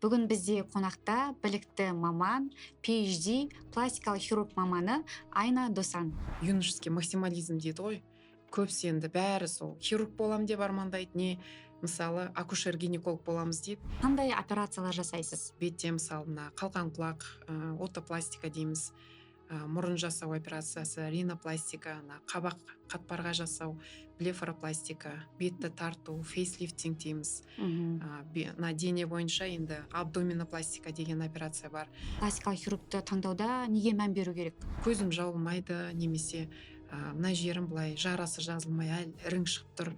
Бүгін бізде қонақта білікті маман, PhD, пластикалық хирург маманы Айна Досан. Юношеский максимализм дейді ғой. Көбісі енді бәрі сол хирург болам деп армандайды, не мысалы акушер гинеколог боламыз дейді. Қандай операциялар жасайсыз? Бетте мысалы мына қалқан құлақ, отопластика дейміз, мұрын жасау операциясы, ринопластика, мына қабақ қатпарға жасау, блефаропластика, бетті тарту, фейслифтинг дейміз. Мына дене бойынша енді абдоминопластика деген операция бар. Пластикалық хирургті таңдауда неге мән беру керек? Көзім жабылмайды, немесе мына жерім былай жарасы жазылмай әлі ірің шығып тұр,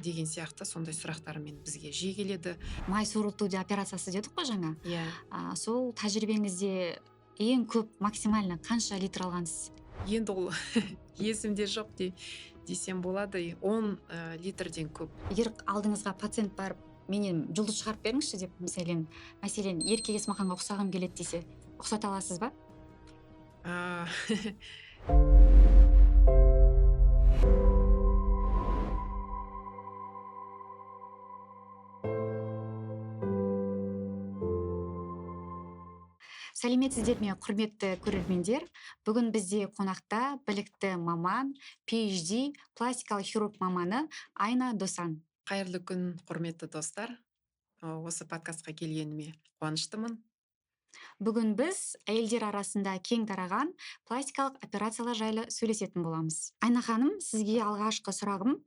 деген сияқты сондай сұрақтармен бізге жиі келеді. Май сорылту операциясы дедік қой жаңа. Иә. Сол тәжірибеңізде ең көп максимально қанша литр алғансыз? Енді ол есімде жоқ десем болады, 10 литрден көп. Егер алдыңызға пациент барып, менен жұлдыз шығарып беріңізші деп, мәселен, Ерке Есмаханға ұқсағым келеді десе, ұқсата аласыз ба? Сәлеметсіздер ме, құрметті көрермендер? Бүгін бізде қонақта білікті маман, PhD, пластикалық хирург маманы Айна Досан. Қайырлы күн, құрметті достар. Осы подкастқа келгеніме қуаныштымын. Бүгін біз әйелдер арасында кең тараған пластикалық операциялар жайлы сөйлесетін боламыз. Айна ханым, сізге алғашқы сұрағым,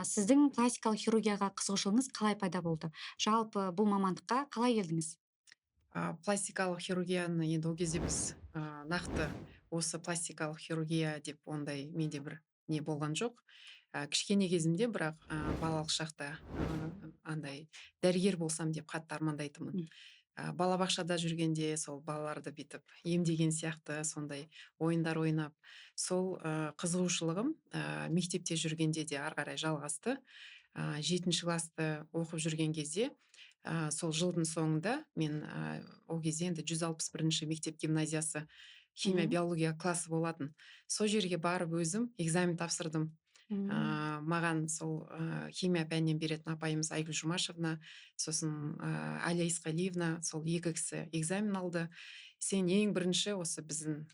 сіздің пластикалық хирургияға қызығушылығыңыз қалай пайда болды? Жалпы бұл мамандыққа қалай келдіңіз? Пластикалық хирургияны енді ол кезде біз, нақты осы пластикалық хирургия деп ондай менде бір не болған жоқ. Кішкене кезімде бірақ, балалық шақта, андай дәрігер болсам деп қатты армандайтынмын. Балабақшада жүргенде сол балаларды бүйтіп емдеген сияқты сондай ойындар ойнап, сол, қызығушылығым, мектепте жүргенде де ары қарай жалғасты. 7 классты оқып жүрген кезде, сол жылдың соңында мен, ол кезде енді 161 мектеп гимназиясы химия, биология классы болатын. Сол жерге барып өзім экзамен тапсырдым. Маған сол, химия пәнінен беретін апайымыз Айгүл Жұмашевна, сосын, Әлия Исқалиевна, сол екі кісі экзамен алды. Сен ең бірінші осы біздің,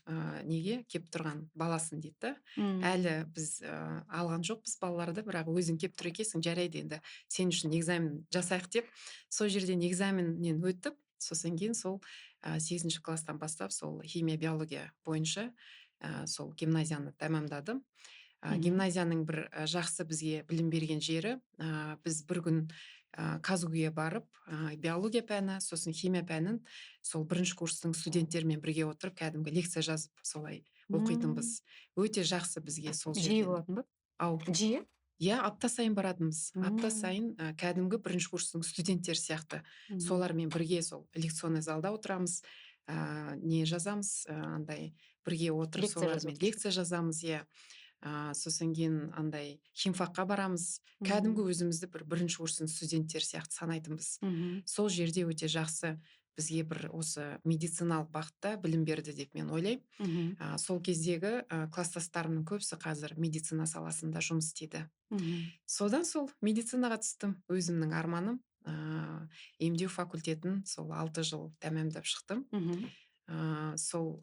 неге кеп тұрған баласың дейді да. Әлі біз, алған жоқпыз балаларды, бірақ өзің кеп тұр екенсің, жарайды енді сен үшін экзамен жасайық деп. Сол жерден экзаменнен өтіп, сосын кейін сол, 8 класстан бастап сол химия, биология бойынша, сол гимназияны тәмамдадым. Гимназияның бір, жақсы бізге білім берген жері, біз бір күн, КазГУ-ге барып, биология пәні, сосын химия пәнін сол бірінші курстың студенттерімен бірге отырып, кәдімгі лекция жазып солай оқитынбыз. Өте жақсы бізге сол Жиі жерден. болатын ба? Ау. Жиі? Иә, апта сайын баратынбыз. Апта сайын, кәдімгі бірінші курстың студенттері сияқты. Солармен бірге сол лекционный залда отырамыз, не жазамыз, андай бірге отырып Лекция солармен жазып лекция жазамыз, иә. Сосын кейін андай химфакқа барамыз. Кәдімгі өзімізді бір бірінші курстың студенттері сияқты санайтынбыз. Сол жерде өте жақсы бізге бір осы медициналық бағытта білім берді деп мен ойлаймын. Сол кездегі, класстастарымның көбісі қазір медицина саласында жұмыс істейді. Содан сол медицинаға түстім. Өзімнің арманым, емдеу факультетін сол 6 жыл тәмамдап шықтым. Сол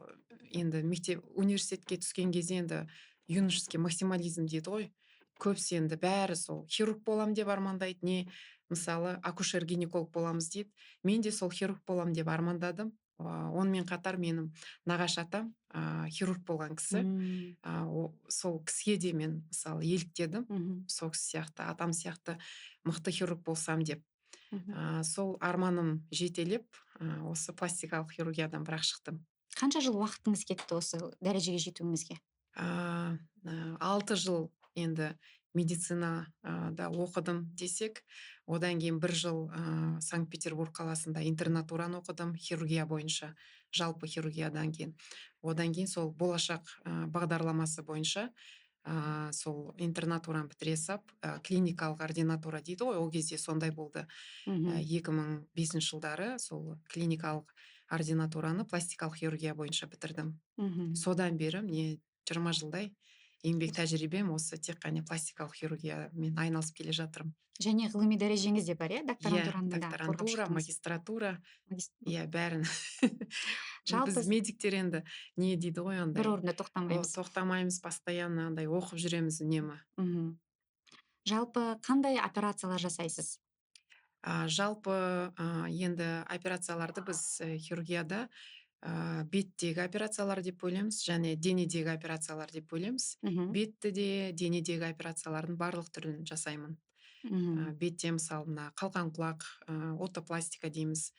енді мектеп, университетке түскен кезде енді юношеский максимализм дейді ғой. Көбісі енді бәрі сол хирург болам деп армандайды, не мысалы акушер гинеколог боламыз дейді. Мен де сол хирург болам деп армандадым. Онымен қатар менің нағашы атам, хирург болған кісі. Сол кісіге де мен мысалы еліктедім. Сол кісі сияқты, атам сияқты мықты хирург болсам деп. Сол арманым жетелеп, осы пластикалық хирургиядан бірақ шықтым. Қанша жыл уақытыңыз кетті осы дәрежеге жетуіңізге? 6 жыл енді медицинада оқыдым десек, одан кейін 1 жыл, Санкт-Петербург қаласында интернатураны оқыдым, хирургия бойынша, жалпы хирургиядан кейін. Одан кейін сол болашақ, бағдарламасы бойынша, сол интернатураны бітіре сап, клиникалық ординатура дейді ғой, ол кезде сондай болды. 2005 жылдары сол клиникалық ординатураны пластикалық хирургия бойынша бітірдім. Содан бері міне 20 жылдай Еңбек тәжірибем осы тек қана пластикалық хирургиямен айналысып келе жатырмын. Және ғылыми дәрежеңіз де бар, иә? Иә, Докторантураны да қорғап докторантура, шықтыңыз. Магистратура, иә, бәрін. Жалпы Біз, медиктер, енді не дейді ғой бір андай орында тоқтамаймыз. Тоқтамаймыз, постоянно андай оқып жүреміз үнемі. Жалпы қандай операциялар жасайсыз? Жалпы, енді операцияларды біз хирургияда беттегі операциялар деп бөлеміз және денедегі операциялар деп бөлеміз. Бетті де, денедегі операциялардың барлық түрін жасаймын. Бетте, мысалы, мына қалқан құлақ, отопластика дейміз,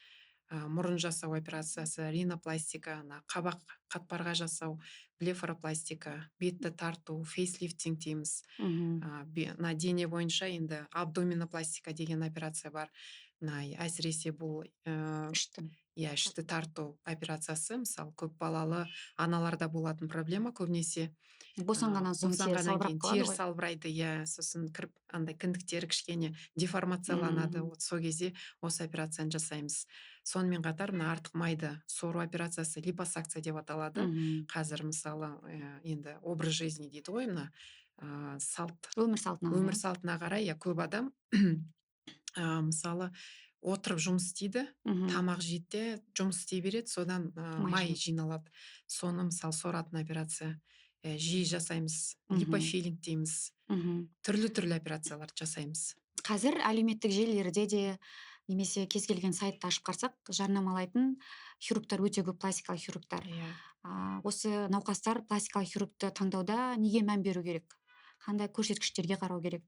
мұрын жасау операциясы, ринопластика, мына қабақ қатпарға жасау, блефаропластика, бетті тарту, фейслифтинг дейміз. Мына дене бойынша енді абдоминопластика деген операция бар. Мына әсіресе бұл Ішті. Иә, ішті тарту операциясы, мысалы, көп балалы аналарда болатын проблема көбінесе. Босанғаннан соң тері Босанғаннан салбырап кейін қалады тері ғой. салбырайды, иә, сосын кіріп андай кіндіктері кішкене деформацияланады. Вот сол кезде осы операцияны жасаймыз. Сонымен қатар мына артық майды сору операциясы, липосакция деп аталады. Қазір, мысалы, енді образ жизни дейді ғой, мына салт Өмір салтына өмір қарай. салтына қарай, иә, көп адам мысалы, отырып жұмыс істейді, тамақ жейді де, жұмыс істей береді, содан Май май жиналады. жиналады. Соны, мысалы, соратын операция жиі жасаймыз. Липофилинг дейміз. Түрлі-түрлі операцияларды жасаймыз. Қазір әлеуметтік желілерде де немесе кез келген сайтты ашып қарасақ, жарнамалайтын хирургтар өте көп, пластикалық хирургтар. Осы науқастар пластикалық хирургті таңдауда неге мән беру керек? Қандай көрсеткіштерге қарау керек?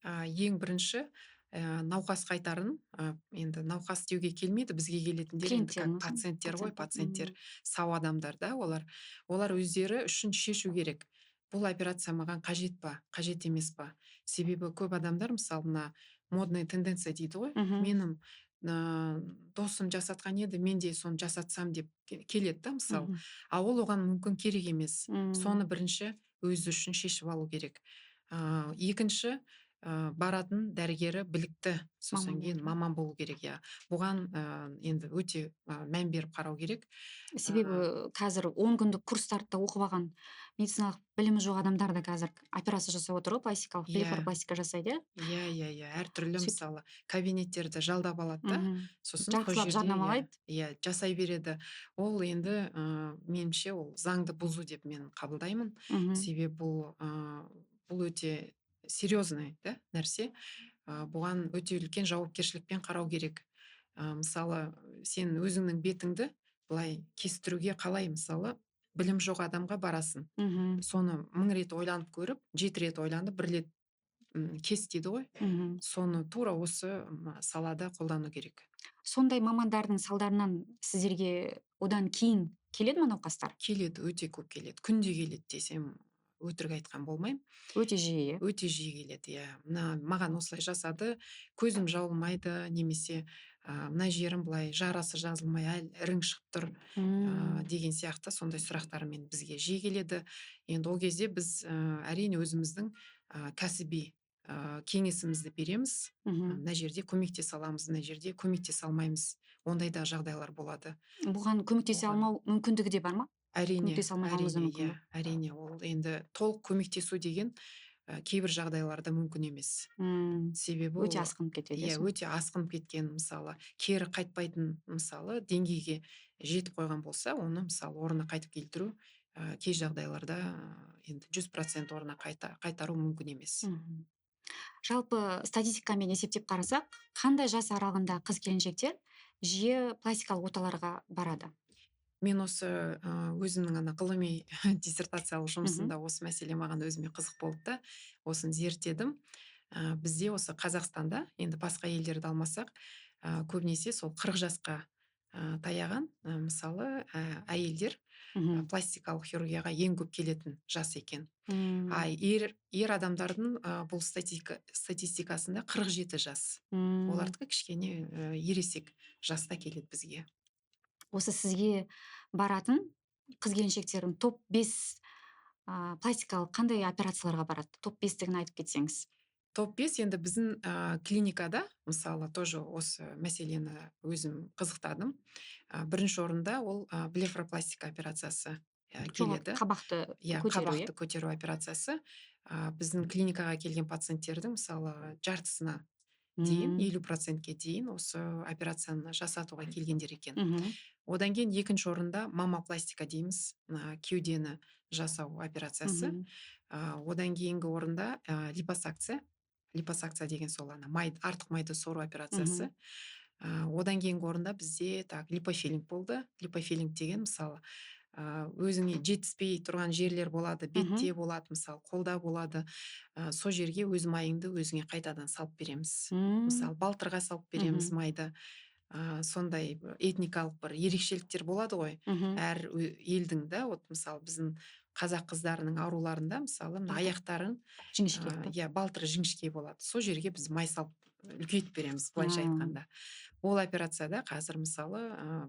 Ең бірінші, науқасқа айтарын, енді науқас деуге келмейді, бізге келетіндер енді Клиенттер как ма? пациенттер ғой, Пациенттер. пациенттер, сау адамдар да олар. Олар өздері үшін шешу керек. Бұл операция маған қажет па, қажет емес па? Себебі көп адамдар, мысалы, мына модный тенденция дейді ғой, менің досым жасатқан еді, мен де соны жасатсам деп келеді да, мысалы. А ол оған мүмкін керек емес. Соны бірінші өзі үшін шешіп алу керек. Екінші, баратын дәрігері білікті, сосын Маман кейін болу керек. маман болу керек, иә. Бұған енді өте мән беріп қарау керек. Себебі қазір 10 күндік курстарды да оқып алған, медициналық білімі жоқ адамдар да қазір операция жасап отыр ғой, пластикалық, блефаропластика жасайды, иә? Иә, әртүрлі, Сөйтіп мысалы, кабинеттерді жалдап алады да, сосын сол Жақсылап жерде, иә, жарнамалайды. иә, жасай береді. Ол енді, меніңше, ол заңды бұзу деп мен қабылдаймын. Себебі бұл өте серьезный да нәрсе. Бұған өте үлкен жауапкершілікпен қарау керек. Мысалы, сен өзіңнің бетіңді былай кестіруге қалай, мысалы, білім жоқ адамға барасың. Соны 1000 рет ойланып көріп, 7 рет ойланып, бір рет кес дейді ғой. Соны тура осы салада қолдану керек. Сондай мамандардың салдарынан сіздерге одан кейін келеді ма науқастар? Келеді, өте көп келеді. Күнде келеді десем, өтірік айтқан болмаймын. Өте жиі, иә? Өте жиі келеді, иә. Мына маған осылай жасады, көзім жабылмайды, немесе мына жерім былай жарасы жазылмай, әлі ірің шығып тұр, деген сияқты сондай сұрақтармен бізге жиі келеді. Енді ол кезде біз, әрине, өзіміздің кәсіби кеңесімізді береміз. Мына жерде көмектесе аламыз, мына жерде көмектесе алмаймыз. Ондай да жағдайлар болады. Бұған көмектесе Оған алмау мүмкіндігі де бар ма? Әрине, Көмектесе алмай қалуыңыз да әрине, мүмкін иә, ба? әрине, ол енді толық көмектесу деген кейбір жағдайларда мүмкін емес. Себебі Өте ол асқынып кетеді, иә, иә, өте асқынып кеткен, мысалы, кері қайтпайтын, мысалы, деңгейге жетіп қойған болса, оны, мысалы, орнына қайтып келтіру кей жағдайларда енді 100% орнына қайтару мүмкін емес. Жалпы статистикамен есептеп қарасақ, қандай жас аралығында қыз келіншектер жиі пластикалық оталарға барады? Мен осы өзімнің ана ғылыми диссертациялық жұмысымда осы мәселе маған өзіме қызық болды да, осыны зерттедім. Бізде осы Қазақстанда, енді басқа елдерді алмасақ, көбінесе сол 40 жасқа таяған, мысалы, әйелдер пластикалық хирургияға ең көп келетін жас екен. А ер адамдардың бұл статистикасында 47 жас. Олардікі кішкене ересек жаста келеді бізге. Осы сізге баратын қыз келіншектердің топ 5 пластикалық қандай операцияларға барады? Топ 5-тігін айтып кетсеңіз. Топ 5 енді біздің клиникада, мысалы, тоже осы мәселені өзім қызықтадым. Бірінші орында ол блефаропластика операциясы. Келеді. Қабақты Иә, көтеру, қабақты иә? Көтеру операциясы. Біздің клиникаға келген пациенттердің, мысалы, жартысына дейін, 50%-ке дейін осы операцияны жасатуға келгендер екен. Одан кейін екінші орында маммопластика дейміз, мына кеудені жасау операциясы. Одан кейінгі орында липосакция. Липосакция деген сол ана май, артық майды сору операциясы. Одан кейінгі орында бізде так липофилинг болды. Липофилинг деген, мысалы, өзіңе жетіспей тұрған жерлер болады, бетте болады, мысалы, қолда болады. Сол жерге өз майыңды өзіңе қайтадан салып береміз. Мысалы, балтырға салып береміз майды. Сондай этникалық бір ерекшеліктер болады ғой. Әр елдің да, вот, мысалы, біздің қазақ қыздарының аруларында, мысалы, мына аяқтарын жіңішке. Иә, балтыры жіңішке болады. Сол жерге біз май салып үлкейтіп береміз, былайша айтқанда. Ол операцияда қазір, мысалы,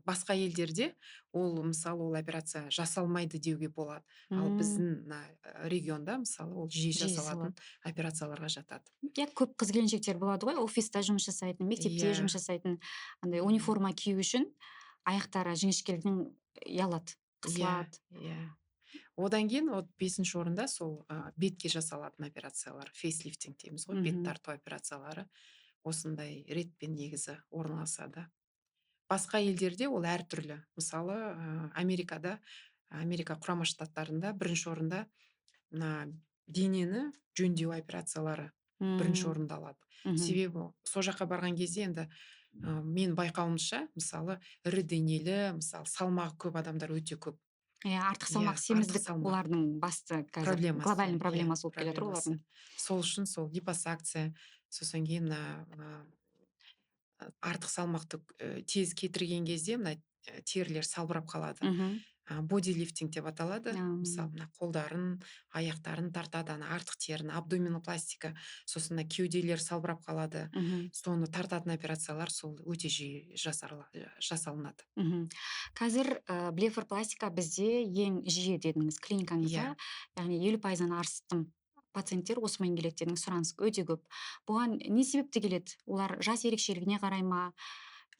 басқа елдерде ол, мысалы, ол операция жасалмайды деуге болады. Ал біздің мына регионда, мысалы, ол жиі жасалатын операцияларға жатады. Иә, көп қыз келіншектер болады ғой, офиста жұмыс жасайтын, мектепте жұмыс жасайтын, андай униформа кию үшін аяқтары жіңішкелігінен ұялады, қысылады. Иә. Одан кейін вот бесінші орында сол бетке жасалатын операциялар, фейслифтинг дейміз ғой, бет тарту операциялары осындай ретпен негізі орналасады. Басқа елдерде ол әртүрлі. Мысалы, Америкада, Америка Құрама Штаттарында бірінші орында мына денені жөндеу операциялары бірінші орынды алады. Себебі сол жаққа барған кезде енді мен байқауымша, мысалы, ірі денелі, мысалы, салмағы көп адамдар өте көп. Иә, артық салмақ, семіздік олардың басты қазір проблемасы, глобальный проблемасы болып келе жатыр олардың. Сол үшін сол липосакция, сосын кейін мына артық салмақты тез кетірген кезде мына терілер салбырап қалады. Бодилифтинг деп аталады. Мысалы, мына қолдарын, аяқтарын тартады, ана артық теріні, абдоминопластика, сосын мына кеуделер салбырап қалады. Соны тартатын операциялар сол өте жиі жасалынады. Қазір блефаропластика бізде ең жиі дедіңіз клиникаңызда. Яғни 50%-дан артық пациенттер осымен келеді дедіңіз, сұраныс өте көп. Бұған не себепті келеді? Олар жас ерекшелігіне қарай ма?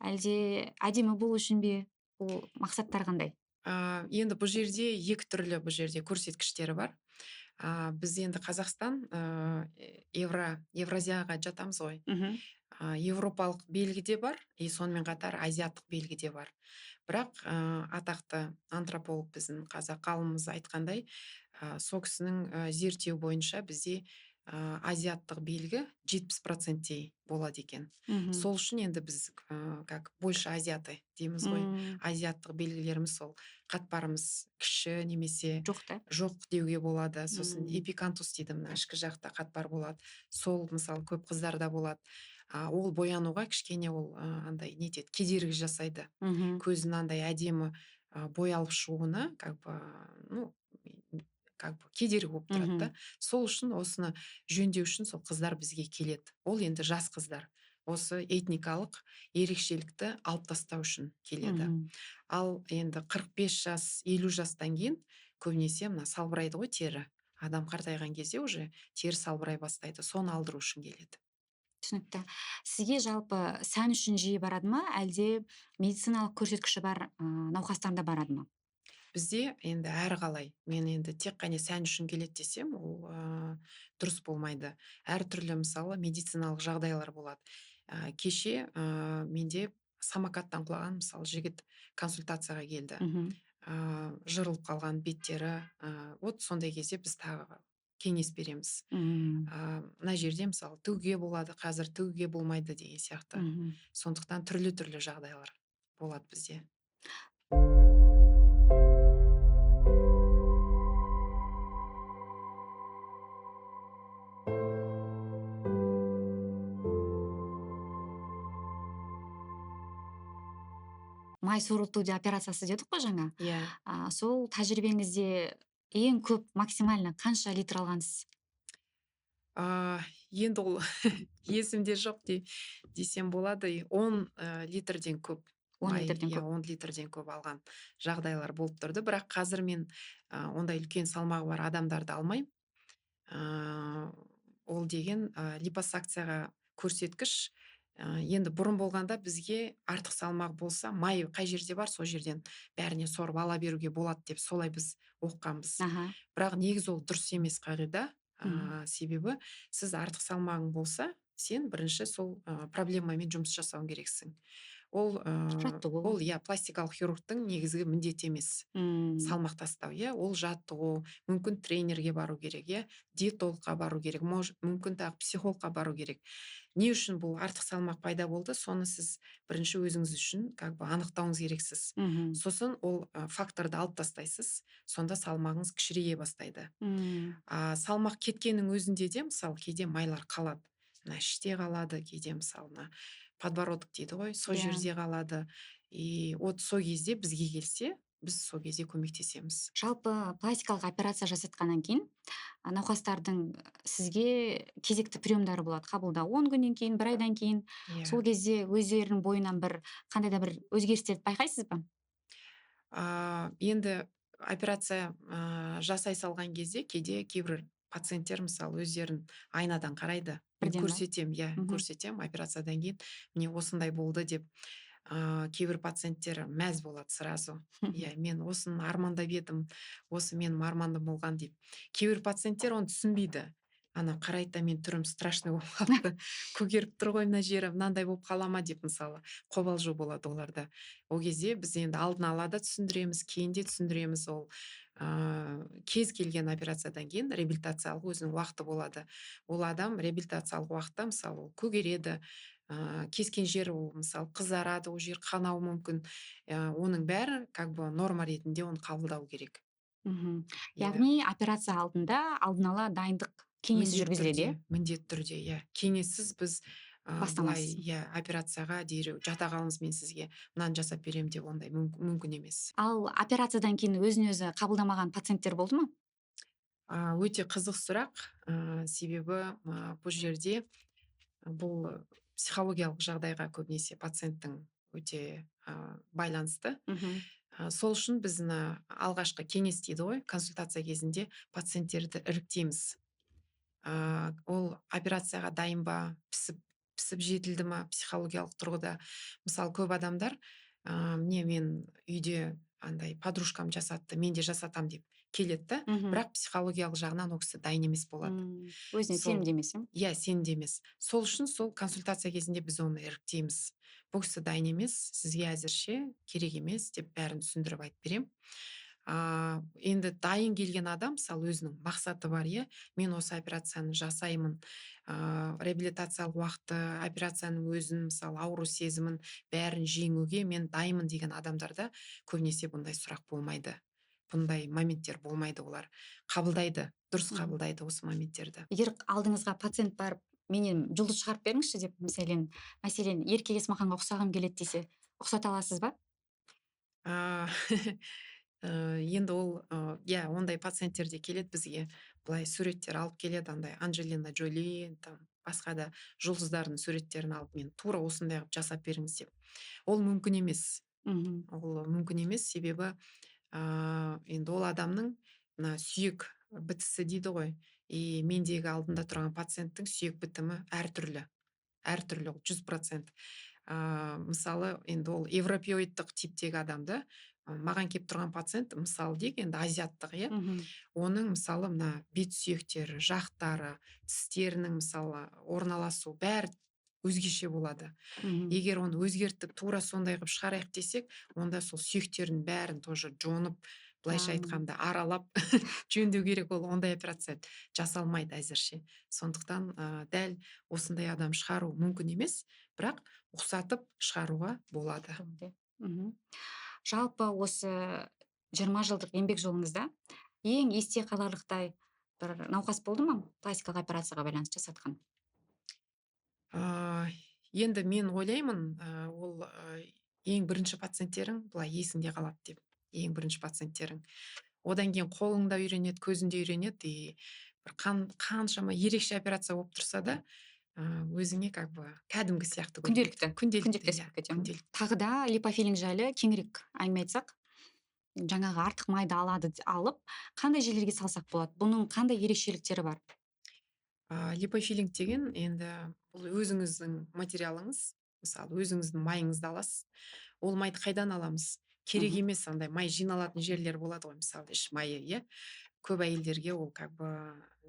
Әлде әдемі болу үшін бе? Бұл мақсаттар қандай? Енді бұл жерде екі түрлі, бұл жерде көрсеткіштері бар. Біз енді Қазақстан, Евразияға жатамыз ғой. Европалық белгі де бар, и сонымен қатар азиаттық белгі де бар. Бірақ атақты антрополог біздің қазақ ғалымымыз айтқандай, сол кісінің зерттеуі бойынша бізде азиаттық белгі 70%-тей болады екен. Сол үшін енді біз как больше азиаты дейміз ғой. Азиаттық белгілеріміз сол қатпарымыз кіші немесе жоқ та? Жоқ деуге болады. Сосын эпикантус дейді, мына ішкі жақта қатпар болады. Сол, мысалы, көп қыздарда болады. Ол боянуға кішкене ол андай не етеді, кедергі жасайды. Көзін андай әдемі боялып шығуына как бы, ну, как бы кедергі болып тұрады да. Сол үшін осыны жөндеу үшін сол қыздар бізге келеді. Ол енді жас қыздар. Осы этникалық ерекшелікті алып тастау үшін келеді. Ал енді 45 жас, 50 жастан кейін көбінесе мына салбырайды ғой тері. Адам қартайған кезде уже тері салбырай бастайды. Соны алдыру үшін келеді. Түсінікті. Сізге жалпы сән үшін жиі барады ма, әлде медициналық көрсеткіші бар науқастар да барады ма? Бізде енді әр қалай. Мен енді тек қана сән үшін келеді десем, ол дұрыс болмайды. Әртүрлі, мысалы, медициналық жағдайлар болады. Кеше менде самокаттан құлаған, мысалы, жігіт консультацияға келді. Жырылып қалған беттері. Вот сондай кезде біз тағы кеңес береміз. Мына жерде, мысалы, тігуге болады, қазір тігуге болмайды деген сияқты. Сондықтан түрлі-түрлі жағдайлар болады бізде. Май сорылту операциясы дедік қой жаңа. Иә. Сол тәжірибеңізде ең көп, максимально қанша литр алғансыз? Енді ол есімде жоқ десем болады. 10 литрден көп. 10 Май, литрден иә, көп. 10 литрден көп алған жағдайлар болып тұрды. Бірақ қазір мен ондай үлкен салмағы бар адамдарды алмаймын. Ол деген липосакцияға көрсеткіш Енді бұрын болғанда бізге артық салмақ болса, май қай жерде бар, сол жерден бәріне сорып ала беруге болады деп солай біз оқығанбыз. Бірақ негізі ол дұрыс емес қағида. Себебі сіз артық салмағың болса, сен бірінші сол проблемамен жұмыс жасауың керексің. Ол Жаттығу. Ол, иә, пластикалық хирургтың негізгі міндеті емес. Салмақ тастау, иә, ол жаттығу, мүмкін тренерге бару керек, иә, диетологқа бару керек, мүмкін тағы психологқа бару керек. Не үшін бұл артық салмақ пайда болды, соны сіз бірінші өзіңіз үшін как бы анықтауыңыз керексіз. Сосын ол факторды алып тастайсыз, сонда салмағыңыз кішірейе бастайды. А салмақ кеткеннің өзінде де, мысалы, кейде майлар қалады. Мына іште қалады, кейде, мысалы, мына подбородок дейді ғой, сол жерде қалады. И вот сол кезде бізге келсе, біз сол кезде көмектесеміз. Жалпы пластикалық операция жасатқаннан кейін науқастардың сізге кезекті приемдары болады, қабылдау 10 күннен кейін, бір айдан кейін. Сол кезде өздерінің бойынан бір қандай да бір өзгерістерді байқайсыз ба? Енді операция жасай салған кезде кейде кейбір пациенттер, мысалы, өздерін айнадан қарайды. Мен Бірден ба? көрсетем, иә, көрсетем операциядан кейін, міне, осындай болды деп. Кейбір пациенттер мәз болады сразу. Иә, мен осыны армандап едім, осы менің арманым болған деп. Кейбір пациенттер оны түсінбейді. Ана қарайды да, мен түрім страшный болып қалыпты, көгеріп тұр ғой мына жері, мынандай болып қала ма деп, мысалы, қобалжу болады оларда. Ол кезде біз енді алдын ала да түсіндіреміз, кейін де түсіндіреміз. Ол кез келген операциядан кейін реабилитациялық өзінің уақыты болады. Ол адам реабилитациялық уақытта, мысалы, ол көгереді, кескен жері ол, мысалы, қызарады, ол жер қанауы мүмкін. Оның бәрі как бы норма ретінде оны қабылдау керек. Яғни операция алдында алдын ала дайындық кеңесі Міндетті жүргізіледі, түрде, иә? міндетті түрде, иә. Кеңессіз біз былай, Бастамайсыз. иә, операцияға дереу жата қалыңыз, мен сізге мынаны жасап беремін деп ондай мүмкін емес. Ал операциядан кейін өзін өзі қабылдамаған пациенттер болды ма? Өте қызық сұрақ, себебі бұл жерде бұл психологиялық жағдайға көбінесе пациенттің өте байланысты. Сол үшін біз мына алғашқы кеңес дейді ғой, консультация кезінде пациенттерді іріктейміз. Ол операцияға дайын ба, пісіп жетілді ма психологиялық тұрғыда. Мысалы, көп адамдар, міне, мен үйде андай подружкам жасатты, мен де жасатам деп келеді да, бірақ психологиялық жағынан ол кісі дайын емес болады. Өзіне сенімді емес, иә? Иә, сенімді емес. Сол үшін сол консультация кезінде біз оны іріктейміз. Бұл кісі дайын емес, сізге әзірше керек емес деп бәрін түсіндіріп айтып беремін. Енді дайын келген адам, мысалы, өзінің мақсаты бар, иә, мен осы операцияны жасаймын, реабилитациялық уақытты, операцияның өзін, мысалы, ауру сезімін бәрін жеңуге мен дайынмын деген адамдарда көбінесе бұндай сұрақ болмайды. Бұндай моменттер болмайды, олар қабылдайды, дұрыс қабылдайды осы моменттерді. Егер алдыңызға пациент барып, менен жұлдыз шығарып беріңізші деп, мәселен, Ерке Есмаханға ұқсағым келеді десе, ұқсата аласыз ба? Енді ол, иә, ондай пациенттер де келеді бізге, былай суреттер алып келеді, андай Анджелина Джоли, там, басқа да жұлдыздардың суреттерін алып, мен тура осындай қылып жасап беріңіз деп. Ол мүмкін емес. Ол мүмкін емес, себебі, енді ол адамның мына сүйек бітісі дейді ғой, и мендегі алдында тұрған пациенттің сүйек бітімі әртүрлі. Әртүрлі, ол 100%. Мысалы, енді ол европеоидтық типтегі адамды, маған келіп тұрған пациент, мысалы дейік, енді азиаттық, иә? Оның, мысалы, мына бет сүйектері, жақтары, тістерінің, мысалы, орналасу бәрі өзгеше болады. Егер оны өзгертіп, тура сондай қылып шығарайық десек, онда сол сүйектердің бәрін тоже жонып, былайша айтқанда, аралап жөндеу керек, ол ондай операция жасалмайды әзірше. Сондықтан, дәл осындай адам шығару мүмкін емес, бірақ ұқсатып шығаруға болады. Болады. Жалпы осы 20 жылдық еңбек жолыңызда ең есте қаларлықтай бір науқас болды ма пластикалық операцияға байланысты жасатқан? Енді мен ойлаймын, ол, ең бірінші пациенттерің былай есіңде қалады деп. Ең бірінші пациенттерің. Одан кейін қолың да үйренеді, көзің де үйренеді, и бір қаншама ерекше операция болып тұрса да, өзіңе как бы кәдімгі сияқты көрінеді. Күнделікті. Күнделікті, Күнделікті иә, болып кете ме? күнделікті. Тағы да липофилинг жайлы кеңірек әңгіме айтсақ, жаңағы артық майды алып, қандай жерлерге салсақ болады? Бұның қандай ерекшеліктері бар? Липофилинг деген енді бұл өзіңіздің материалыңыз, мысалы, өзіңіздің майыңызды аласыз. Ол майды қайдан аламыз? Керек емес андай май жиналатын жерлер болады ғой, мысалы, іш майы, иә. Көп әйелдерге ол как бы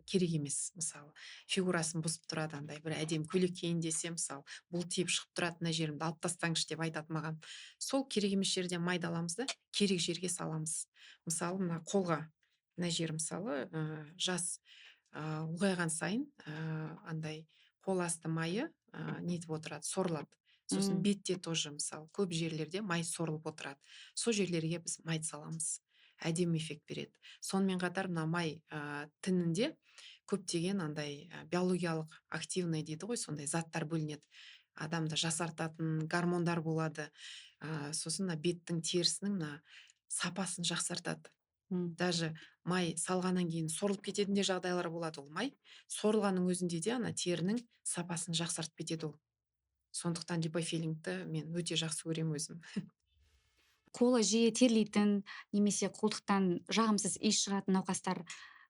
керек емес, мысалы, фигурасын бұзып тұрады, андай бір әдемі көйлек киейін десе, мысалы, бұлтиып шығып тұрады, мына жерімді алып тастаңызшы деп айтады маған. Сол керек емес жерден майды аламыз да, керек жерге саламыз. Мысалы, мына қолға, мына жер, мысалы, жас ұлғайған сайын андай қол асты майы нетіп отырады, сорылады. Сосын бетте тоже, мысалы, көп жерлерде май сорылып отырады. Сол жерлерге біз май саламыз, әдемі эффект береді. Сонымен қатар мына май тінінде көптеген андай биологиялық активный дейді ғой, сондай заттар бөлінеді, адамды жасартатын гормондар болады. Сосын мына беттің терісінің мына сапасын жақсартады. Даже май салғаннан кейін сорылып кететін де жағдайлар болады. Ол май сорылғанның өзінде де ана терінің сапасын жақсартып кетеді ол. Сондықтан липофилингті мен өте жақсы көремін өзім. Қолы жиі терлейтін немесе қолтықтан жағымсыз иіс шығатын науқастар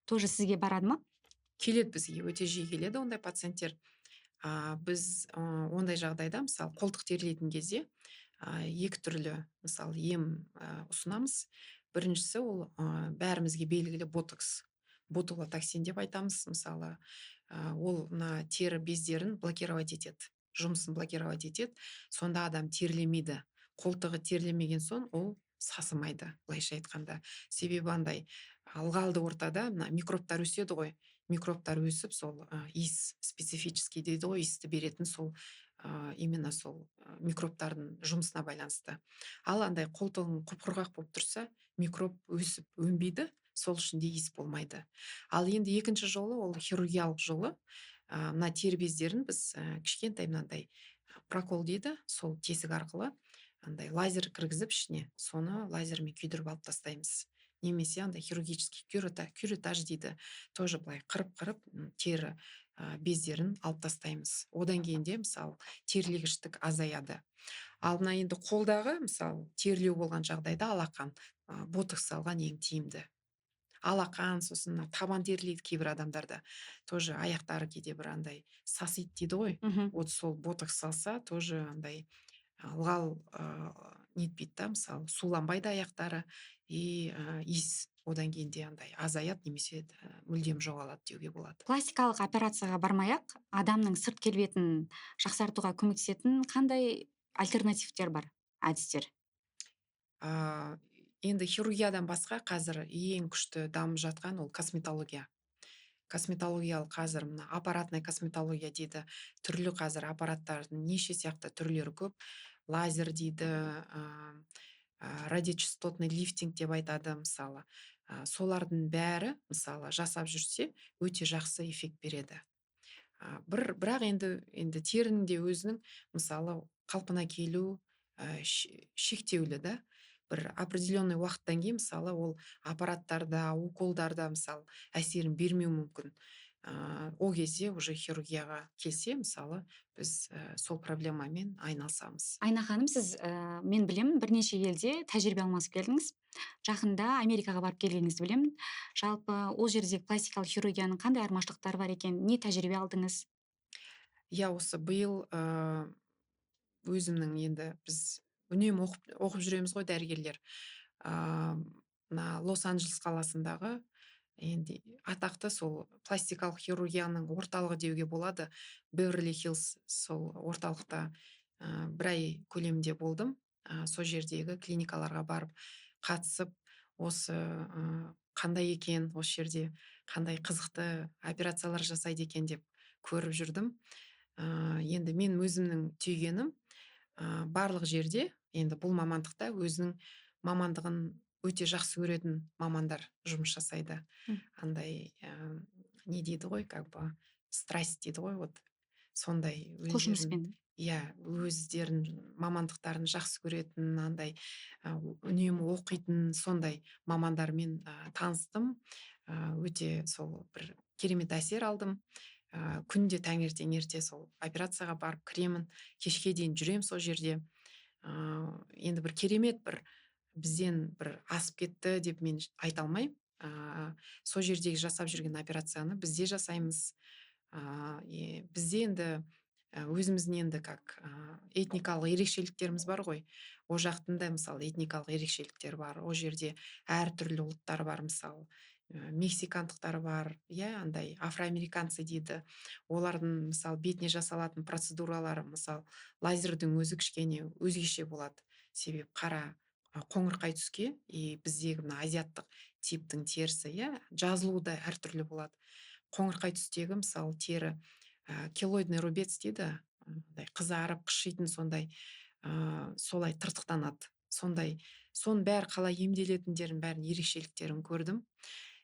тоже сізге барады ма? Келеді, бізге өте жиі келеді ондай пациенттер. Біз ондай жағдайда, мысалы, қолтық терлейтін кезде екі түрлі, мысалы, ем ұсынамыз. Біріншісі ол бәрімізге белгілі ботокс, ботулотоксин деп айтамыз. Мысалы, ол мына тері бездерін блокировать етеді, жұмысын блокировать етеді. Сонда адам терлемейді. Қолтығы терлемеген соң, ол сасымайды, былайша айтқанда. Себебі андай ылғалды ортада мына микробтар өседі ғой. Микробтар өсіп, сол иіс специфический дейді ғой, иісті беретін сол именно сол микробтардың жұмысына байланысты. Ал андай қолтығың құп құрғақ болып тұрса, микроб өсіп өнбейді, сол үшін де иіс болмайды. Ал енді екінші жолы ол хирургиялық жолы. Мына тері бездерін біз кішкентай мынандай прокол дейді, сол тесік арқылы андай лазер кіргізіп ішіне, соны лазермен күйдіріп алып тастаймыз. Немесе андай хирургический кюретаж дейді, тоже былай қырып қырып тері бездерін алып тастаймыз. Одан кейін де, мысалы, терлегіштік азаяды. Ал мына енді қолдағы, мысалы, терлеу болған жағдайда алақан ботокс салған ең тиімді. Алақан, сосын мына табан терлейді кейбір адамдарда тоже, аяқтары кейде бір андай сасиды дейді ғой. Вот сол ботокс салса, тоже андай ылғал нетпейді да, мысалы, суланбайды аяқтары и иіс одан кейін де андай азаяды немесе мүлдем жоғалады деуге болады. Пластикалық операцияға бармай ақ адамның сырт келбетін жақсартуға көмектесетін қандай альтернативтер бар, әдістер? Енді хирургиядан басқа қазір ең күшті дамып жатқан ол косметология. Косметологиялық қазір мына аппаратный косметология дейді, түрлі қазір аппараттардың неше сияқты түрлері көп. Лазер дейді, радиочастотный лифтинг деп айтады, мысалы. Солардың бәрі, мысалы, жасап жүрсе, өте жақсы эффект береді. Бірақ енді терінің де өзінің, мысалы, қалпына келу шектеулі да. Бір определенный уақыттан кейін, мысалы, ол аппараттарда, уколдарда, мысалы, әсерін бермеуі мүмкін. Ол кезде уже хирургияға келсе, мысалы, біз сол проблемамен айналысамыз. Айна ханым, сіз, мен білемін, бірнеше елде тәжірибе алмасып келдіңіз. Жақында Америкаға барып келгеніңізді білемін. Жалпы, ол жердегі пластикалық хирургияның қандай айырмашылықтары бар екен, не тәжірибе алдыңыз? Иә, осы биыл өзімнің енді біз үнемі оқып жүреміз ғой, дәрігерлер. Мына Лос Анджелес қаласындағы енді атақты сол пластикалық хирургияның орталығы деуге болады, Беверли Хиллз, сол орталықта бір ай көлемінде болдым. Сол жердегі клиникаларға барып, қатысып, осы қандай екен, осы жерде қандай қызықты операциялар жасайды екен деп көріп жүрдім. Енді мен өзімнің түйгенім, барлық жерде енді бұл мамандықта өзінің мамандығын өте жақсы көретін мамандар жұмыс жасайды. Андай не дейді ғой, как бы страсть дейді ғой, вот сондай өздерін Құлшыныспен. Иә, өздерін мамандықтарын жақсы көретін, андай үнемі оқитын сондай мамандармен таныстым. Өте сол бір керемет әсер алдым. Күнде таңертең ерте сол операцияға барып кіремін, кешке дейін жүремін сол жерде. Енді бір керемет, бір бізден бір асып кетті деп мен айта алмаймын. Сол жердегі жасап жүрген операцияны біз де жасаймыз. Бізде енді өзіміздің енді как этникалық ерекшеліктеріміз бар ғой. Ол жақтың да, мысалы, этникалық ерекшеліктері бар. Ол жерде әртүрлі ұлттар бар, мысалы, мексикандықтар бар, иә, андай афроамериканцы дейді. Олардың, мысалы, бетіне жасалатын процедуралары, мысалы, лазердің өзі кішкене өзгеше болады. Себебі қара, қоңырқай түске и біздегі мына азиаттық типтің терісі, иә, жазылуы да әртүрлі болады. Қоңырқай түстегі, мысалы, тері келоидный рубец дейді, андай қызарып қышитын сондай, солай тыртықтанады. Сондай, соның бәрі қалай емделетіндерін, бәрін ерекшеліктерін көрдім.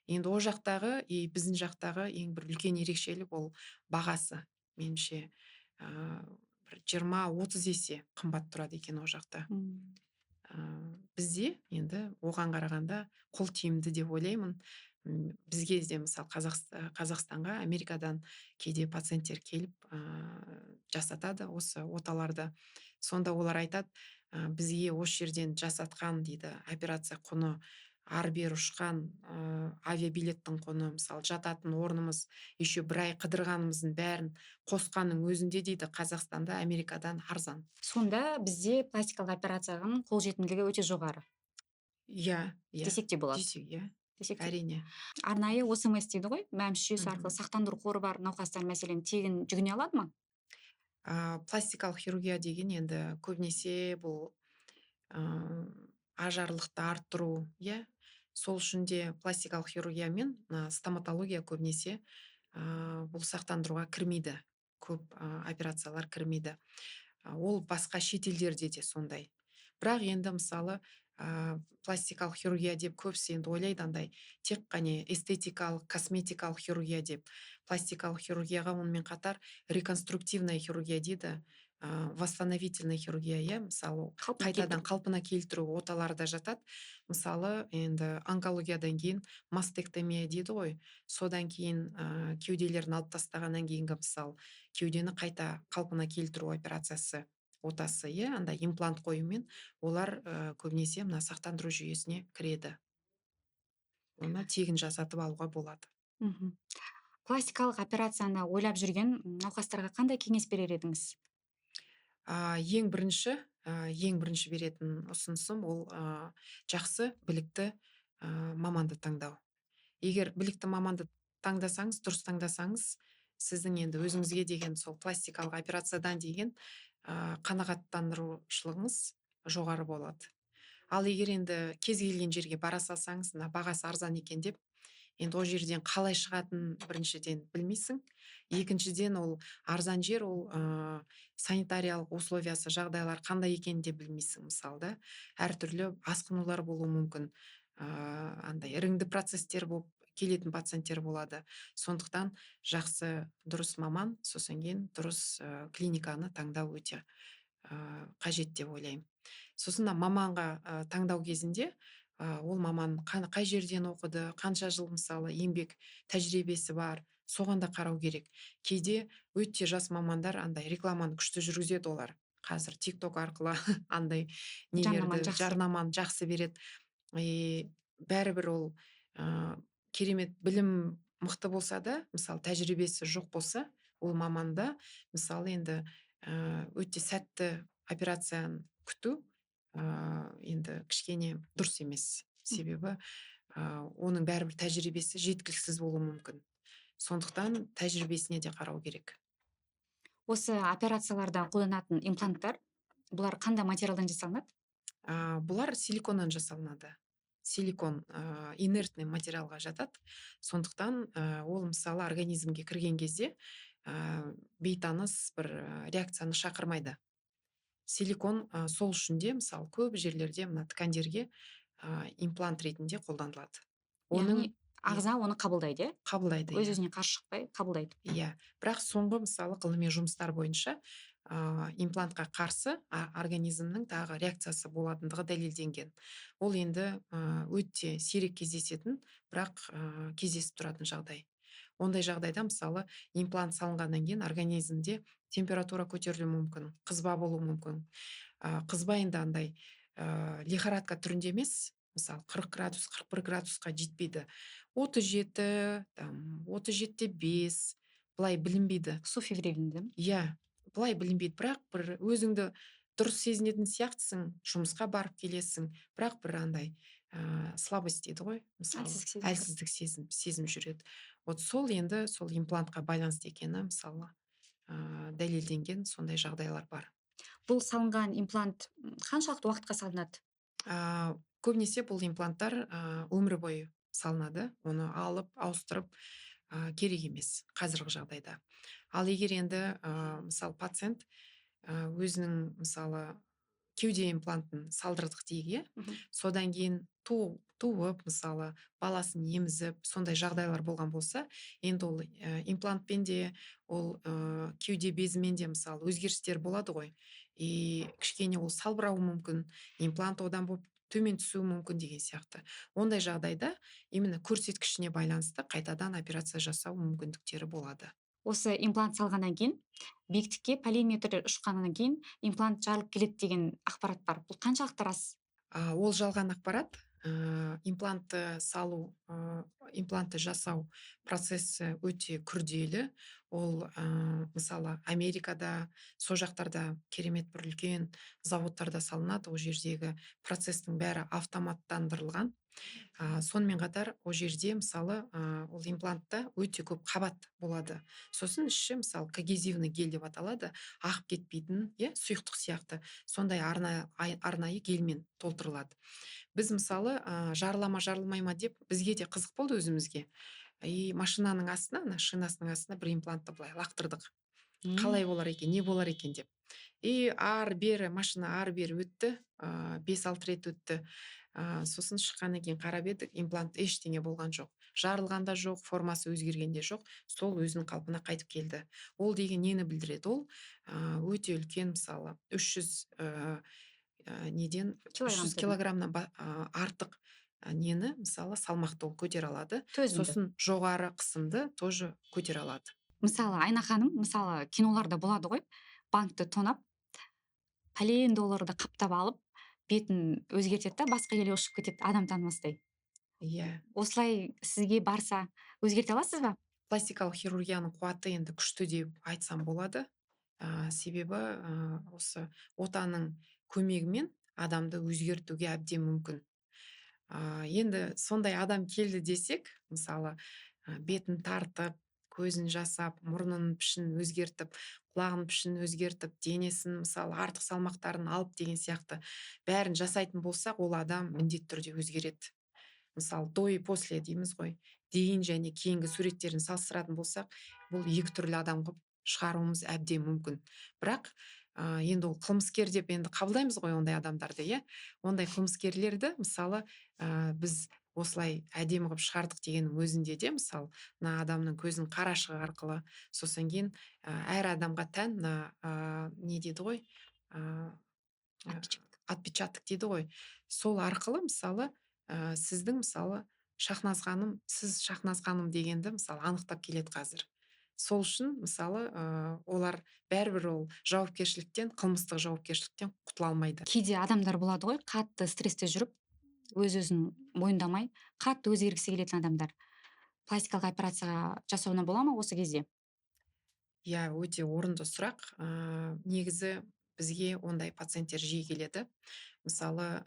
Енді ол жақтағы и біздің жақтағы ең бір үлкен ерекшелік ол бағасы. Меніңше, бір 20-30 есе қымбат тұрады екен ол жақта. Бізде енді оған қарағанда қол тиімді деп ойлаймын. Бізге де, мысалы, Қазақстанға Америкадан кейде пациенттер келіп, жасатады осы оталарды. Сонда олар айтады, бізге осы жерден жасатқан дейді операция құны ары бері ұшқан авиабилеттің құны, мысалы, жататын орнымыз, еще бір ай қыдырғанымыздың бәрін қосқанның өзінде дейді, Қазақстанда Америкадан арзан. Сонда бізде пластикалық операцияның қолжетімділігі өте жоғары Иә. десек те болады. Десек, иә. Десек те. Әрине. Арнайы ОСМС дейді ғой, МӘМС жүйесі арқылы сақтандыру қоры бар науқастар, мәселен, тегін жүгіне алады ма? Пластикалық хирургия деген енді көбінесе бұл ажарлықты арттыру, иә. Сол үшін де пластикалық хирургия мен мына стоматология көбінесе бұл сақтандыруға кірмейді. Көп операциялар кірмейді. Ол басқа шетелдерде де сондай. Бірақ енді, мысалы, пластикалық хирургия деп көбісі енді ойлайды андай тек қана эстетикалық, косметикалық хирургия деп. Пластикалық хирургияға онымен қатар реконструктивная хирургия дейді, восстановительная хирургия, иә, мысалы, қалпына қайтадан келтіру. Қалпына келтіру оталары да жатады. Мысалы, енді онкологиядан кейін мастектомия дейді ғой, содан кейін кеуделерін алып тастағаннан кейінгі, мысалы, кеудені қайта қалпына келтіру операциясы, отасы, иә, андай имплант қоюмен олар көбінесе мына сақтандыру жүйесіне кіреді. Оны тегін жасатып алуға болады. Пластикалық операцияны ойлап жүрген науқастарға қандай кеңес берер едіңіз? Ең бірінші беретін ұсынысым ол жақсы, білікті маманды таңдау. Егер білікті маманды таңдасаңыз, дұрыс таңдасаңыз, сіздің енді өзіңізге деген сол пластикалық операциядан деген қанағаттандырушылығыңыз жоғары болады. Ал егер енді кез келген жерге бара салсаңыз, мына бағасы арзан екен деп, енді ол жерден қалай шығатынын біріншіден білмейсің, екіншіден, ол арзан жер, ол санитариялық условиясы, жағдайлар қандай екенін де білмейсің, мысалы, да. Әртүрлі асқынулар болуы мүмкін, андай іріңді процесстер болып келетін пациенттер болады. Сондықтан жақсы, дұрыс маман, сосын кейін дұрыс клиниканы таңдау өте қажет деп ойлаймын. Сосын мына маманға таңдау кезінде ол маман қай жерден оқыды, қанша жыл, мысалы, еңбек тәжірибесі бар, соған да қарау керек. Кейде өте жас мамандар андай рекламаны күшті жүргізеді. Олар қазір Тик Ток арқылы андай жарнаманы нелерді жақсы. Жарнаманы жақсы береді. И бәрібір ол керемет білім мықты болса да, мысалы, тәжірибесі жоқ болса, ол маманда, мысалы, енді өте сәтті операцияны күту енді кішкене дұрыс емес. Себебі оның бәрібір тәжірибесі жеткіліксіз болуы мүмкін. Сондықтан тәжірибесіне де қарау керек. Осы операцияларда қолданатын импланттар, бұлар қандай материалдан жасалынады? Бұлар силиконнан жасалынады. Силикон инертный материалға жатады. Сондықтан ол, мысалы, организмге кірген кезде бейтаныс бір реакцияны шақырмайды силикон. Сол үшін де, мысалы, көп жерлерде мына ткандерге имплант ретінде қолданылады. Оның Яғни ағза оны қабылдайды, иә? Қабылдайды, Өз иә. өзіне қарсы шықпай қабылдайды. Иә, бірақ соңғы, мысалы, ғылыми жұмыстар бойынша имплантқа қарсы организмнің тағы реакциясы болатындығы дәлелденген. Ол енді өте сирек кездесетін, бірақ кездесіп тұратын жағдай. Ондай жағдайда, мысалы, имплант салынғаннан кейін организмде температура көтерілуі мүмкін, қызба болуы мүмкін. Қызба енді андай лихорадка түрінде емес, мысалы, 40 градус, 41 градусқа жетпейді, 37, там, 37,5. Былай білінбейді. Субфебрильный, да? Иә, былай білінбейді, бірақ бір өзіңді дұрыс сезінетін сияқтысың, жұмысқа барып келесің, бірақ бір андай слабость дейді ғой, мысалы, әлсіздік сезім. Әлсіздік сезім жүреді. Вот сол енді сол имплантқа байланысты екені, мысалы, дәлелденген сондай жағдайлар бар. Бұл салынған имплант қаншалықты уақытқа салынады? Көбінесе бұл импланттар өмір бойы салынады. Оны алып, ауыстырып керек емес қазіргі жағдайда. Ал егер енді мысалы, пациент өзінің, мысалы, кеуде имплантын салдырдық дейік, иә, содан кейін туып, мысалы, баласын емізіп, сондай жағдайлар болған болса, енді ол имплантпен де, ол кеуде безімен де, мысалы, өзгерістер болады ғой. И кішкене ол салбырауы мүмкін, имплант одан болып төмен түсуі мүмкін деген сияқты. Ондай жағдайда именно көрсеткішіне байланысты қайтадан операция жасау мүмкіндіктері болады. Осы имплант салғаннан кейін биіктікке полиметр ұшқаннан кейін имплант жарылып келеді деген ақпарат бар. Бұл қаншалықты рас? Ол жалған ақпарат. Имплантты салу, имплантты жасау процесі өте күрделі. Ол, мысалы, Америкада, сол жақтарда керемет бір үлкен заводтарда салынады. Ол жердегі процестің бәрі автоматтандырылған. Сонымен қатар ол жерде, мысалы, ол имплантта өте көп қабат болады. Сосын іші, мысалы, когезивный гель деп аталады, ағып кетпейтін, иә, сұйықтық сияқты сондай арнайы гельмен толтырылады. Біз, мысалы, жарыла ма, жарылмай ма деп бізге де қызық болды өзімізге. И машинаның астына, ана шинасының астына бір имплантты былай лақтырдық. Қалай болар екен, не болар екен деп. И ары бері машина ары бері өтті, 5-6 рет өтті. Сосын шыққаннан кейін қарап едік, имплант ештеңе болған жоқ. Жарылған да жоқ, формасы өзгерген де жоқ, сол өзінің қалпына қайтып келді. Ол деген нені білдіреді? Ол өте үлкен, мысалы, 300, неден, Килограмм 300 килограммнан артық нені, мысалы, салмақты ол көтере алады. Төзімді. Сосын жоғары қысымды тоже көтере алады. Мысалы, Айна ханым, мысалы, киноларда болады ғой, банкті тонап, пәлен долларды қаптап алып, бетін өзгертеді да, басқа елге ұшып кетеді, адам танымастай. Иә. Осылай сізге барса, өзгерте аласыз ба? Пластикалық хирургияның қуаты енді күшті деп айтсам болады. Себебі, осы отаның көмегімен адамды өзгертуге әбден мүмкін. Енді сондай адам келді десек, мысалы, бетін тартып, көзін жасап, мұрнының пішінін өзгертіп, құлағының пішінін өзгертіп, денесін, мысалы, артық салмақтарын алып деген сияқты бәрін жасайтын болсақ, ол адам міндетті түрде өзгереді. Мысалы, до и после дейміз ғой, дейін және кейінгі суреттерін салыстыратын болсақ, бұл екі түрлі адам қылып шығаруымыз әбден мүмкін. Бірақ, енді ол қылмыскер деп енді қабылдаймыз ғой ондай адамдарды, иә? Ондай қылмыскерлерді, мысалы, біз осылай әдемі қылып шығардық дегеннің өзінде де, мысалы, мына адамның көзінің қарашығы арқылы, сосын кейін, әр адамға тән мына, не дейді ғой, Отпечаток. Отпечаток дейді ғой. Сол арқылы, мысалы, сіздің, мысалы, Шахназ ханым, сіз Шахназ ханым дегенді, мысалы, анықтап келеді қазір. Сол үшін, мысалы, олар бәрібір ол жауапкершіліктен, қылмыстық жауапкершіліктен құтыла алмайды. Кейде адамдар болады ғой, қатты стрессте жүріп, өз-өзін мойындамай, қатты өзгергісі келетін адамдар. Пластикалық операцияға жасауына бола ма осы кезде? Иә, өте орынды сұрақ. Негізі бізге ондай пациенттер жиі келеді. Мысалы,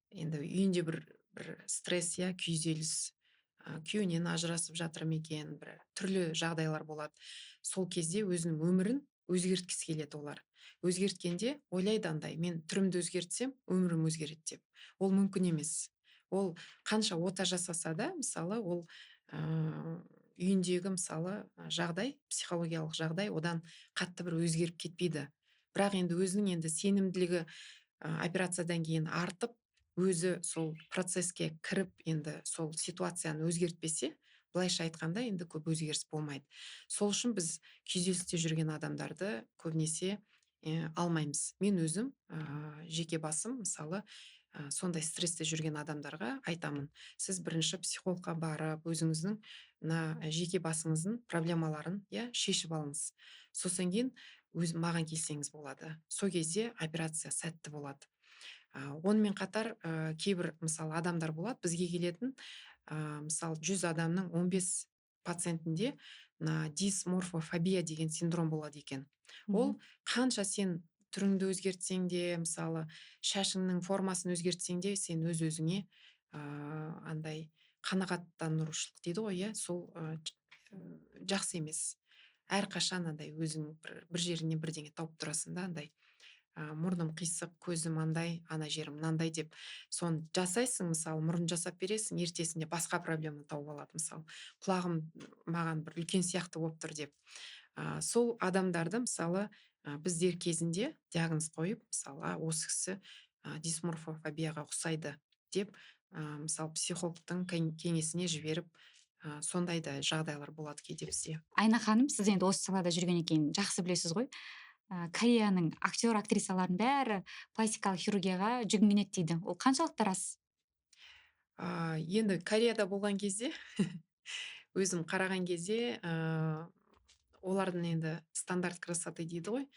енді үйінде бір стресс, иә, күйзеліс, күйеуінен ажырасып жатыр ма екен, бір түрлі жағдайлар болады. Сол кезде өзінің өмірін өзгерткісі келеді олар. Өзгерткенде ойлайды андай, мен түрімді өзгертсем, өмірім өзгереді деп. Ол мүмкін емес. Ол қанша ота жасаса да, мысалы, ол, үйіндегі, мысалы, жағдай, психологиялық жағдай одан қатты бір өзгеріп кетпейді. Бірақ енді өзінің енді сенімділігі, операциядан кейін артып, өзі сол процесске кіріп, енді сол ситуацияны өзгертпесе, былайша айтқанда енді көп өзгеріс болмайды. Сол үшін біз күйзелісте жүрген адамдарды көбінесе, алмаймыз. Мен өзім, жеке басым, мысалы, сондай стрессте жүрген адамдарға айтамын. Сіз бірінші психологқа барып, өзіңіздің мына жеке басыңыздың проблемаларын, иә, шешіп алыңыз. Сосын кейін өз маған келсеңіз болады. Сол кезде операция сәтті болады. Онымен қатар, кейбір, мысалы, адамдар болады, бізге келетін, мысалы, 100 адамның 15 пациентінде Мына дисморфофобия деген синдром болады екен. Ол қанша сен түріңді өзгертсең де, мысалы, шашыңның формасын өзгертсең де, сен өз өзіңе андай қанағаттанушылық дейді ғой, иә, сол жақсы емес. Әрқашан андай өзің бір жеріңнен бірдеңе тауып тұрасың да, андай мұрным қисық, көзім андай, ана жерім мынандай деп соны жасайсың. Мысалы, мұрын жасап бересің, ертесінде басқа проблема тауып алады, мысалы, құлағым маған бір үлкен сияқты болып тұр деп. Сол адамдарды, мысалы, біз дер кезінде диагноз қойып, мысалы, осы кісі дисморфофобияға ұқсайды деп, мысалы, психологтың кеңесіне жіберіп, сондай да жағдайлар болады кейде бізде. Айна ханым, сіз енді осы салада жүргеннен кейін жақсы білесіз ғой. Кореяның актер актрисаларының бәрі пластикалық хирургияға жүгінген еді дейді. Ол қаншалықты рас? Енді Кореяда болған кезде, өзім қараған кезде, олардың енді стандарт красоты дейді ғой,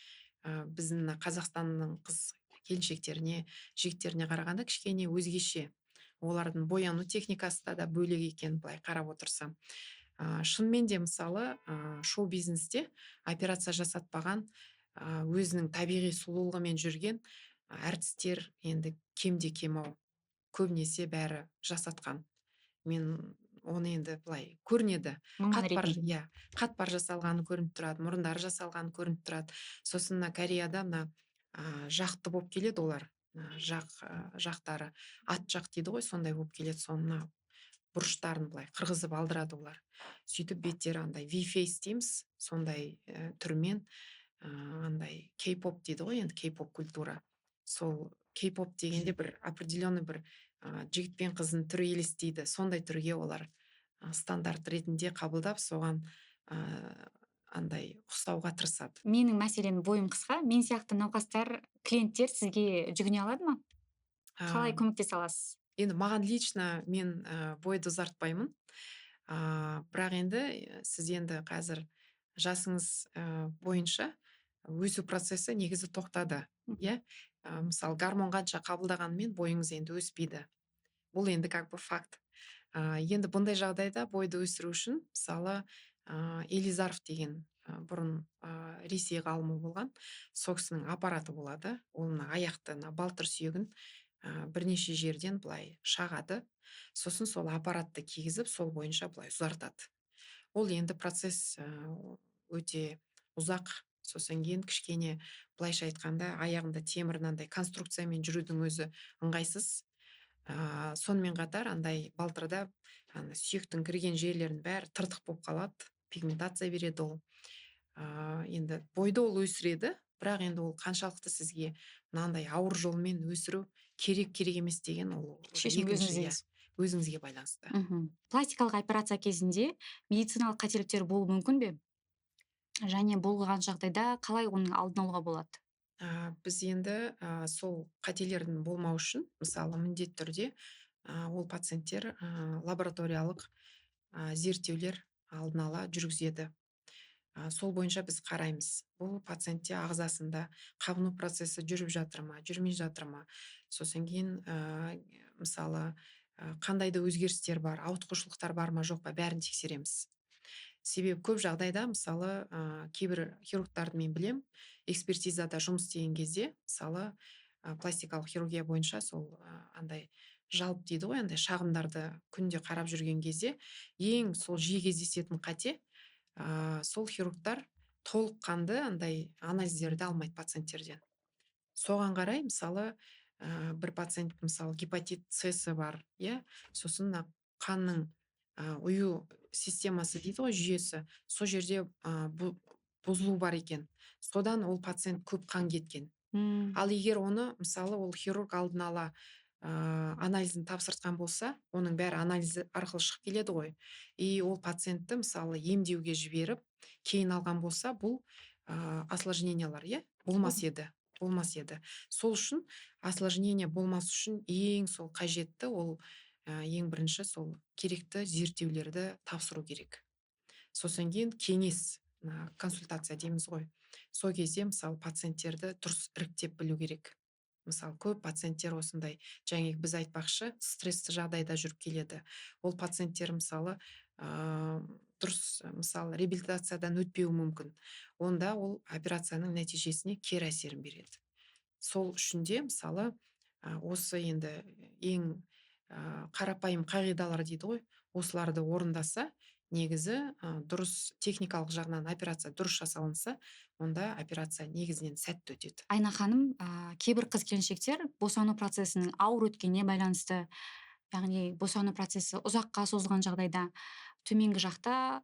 біздің мына Қазақстанның қыз келіншектеріне, жігіттеріне қарағанда кішкене өзгеше. Олардың бояну техникасы да бөлек екен, былай қарап отырсам. Шынымен де, мысалы, шоу бизнесте операция жасатпаған, өзінің табиғи сұлулығымен жүрген әртістер енді кемде кем ау, көбінесе бәрі жасатқан. Мен оны енді былай көрінеді, қатпар, иә, қатпар жасалғаны көрініп тұрады, мұрындары жасалғаны көрініп тұрады. Сосын мына Кореяда мына жақты болып келеді олар, жақтары ат жақ дейді ғой, сондай болып келеді. Соны мына бұрыштарын былай қырғызып алдырады олар, сөйтіп беттері андай V-face дейміз, сондай түрмен, андай кей-поп дейді ғой енді, кей-поп культура. Сол кей-поп дегенде бір определенный бір жігіт пен қыздың түрі елестейді, сондай түрге олар стандарт ретінде қабылдап, соған андай ұқсауға тырысады. Менің, мәселен, бойым қысқа, мен сияқты науқастар, клиенттер сізге жүгіне алады ма? Қалай көмектесе аласыз? Енді маған лично, мен бойды ұзартпаймын, бірақ енді сіз енді қазір жасыңыз бойынша өсу процесі негізі тоқтады, иә. Мысалы, гормон қанша қабылдағанымен бойыңыз енді өспейді, бұл енді как бы факт. Енді бұндай жағдайда бойды өсіру үшін, мысалы, Елизаров деген бұрын Ресей ғалымы болған, сол кісінің аппараты болады. Ол мына аяқты, мына балтыр сүйегін бірнеше жерден былай шағады, сосын сол аппаратты кигізіп, сол бойынша былай ұзартады. Ол енді процесс өте ұзақ. Сосын кейін кішкене, былайша айтқанда, аяғында темір мынандай конструкциямен жүрудің өзі ыңғайсыз. Сонымен қатар андай балтырда ана сүйектің кірген жерлерінің бәрі тыртық болып қалады, пигментация береді ол. Енді бойды ол өсіреді, бірақ енді ол қаншалықты сізге мынандай ауыр жолмен өсіру керек, керек емес деген ол шешім екінші, өзіңізде. Иә, өзіңізге байланысты. Пластикалық операция кезінде медициналық қателіктер болуы мүмкін бе? Және болған жағдайда қалай оның алдын алуға болады? Біз енді сол қателердің болмау үшін, мысалы, міндетті түрде ол пациенттер лабораториялық зерттеулер алдын ала жүргізеді. Сол бойынша біз қараймыз, бұл пациентте ағзасында қабыну процесі жүріп жатыр ма, жүрмей жатыр ма, сосын кейін мысалы, қандай да өзгерістер бар, ауытқушылықтар бар ма, жоқ па, бәрін тексереміз. Себебі көп жағдайда, мысалы, кейбір хирургтарды мен білем, экспертизада жұмыс істеген кезде, мысалы, пластикалық хирургия бойынша сол андай жалоб дейді ғой, андай шағымдарды күнде қарап жүрген кезде, ең сол жиі кездесетін қате, сол хирургтар толыққанды андай анализдерді алмайды пациенттерден. Соған қарай, мысалы, бір пациент, мысалы, гепатит С бар, иә, сосын мына қанның ұю системасы дейді ғой, жүйесі, сол жерде бұзылу бар екен, содан ол пациент көп қан кеткен. Ал егер оны, мысалы, ол хирург алдын ала анализін тапсыртқан болса, оның бәрі анализ арқылы шығып келеді ғой, и ол пациентті, мысалы, емдеуге жіберіп, кейін алған болса, бұл осложнениялар, иә, болмас еді, болмас еді. Сол үшін осложнение болмас үшін ең сол қажетті ол ең бірінші сол керекті зерттеулерді тапсыру керек. Сосын кейін кеңес, консультация дейміз ғой, сол кезде, мысалы, пациенттерді дұрыс іріктеп білу керек. Мысалы, көп пациенттер осындай, жаңағы біз айтпақшы, стрессті жағдайда жүріп келеді. Ол пациенттер, мысалы, Дұрыс, мысалы, реабилитациядан өтпеуі мүмкін. Онда ол операцияның нәтижесіне кері әсерін береді. Сол үшін де, мысалы, осы енді ең қарапайым қағидалар дейді ғой, осыларды орындаса, негізі дұрыс техникалық жағынан операция дұрыс жасалынса, онда операция негізінен сәтті өтеді. Айна ханым, кейбір қыз келіншектер босану процесінің ауыр өткеніне байланысты, яғни босану процесі ұзаққа созылған жағдайда төменгі жақта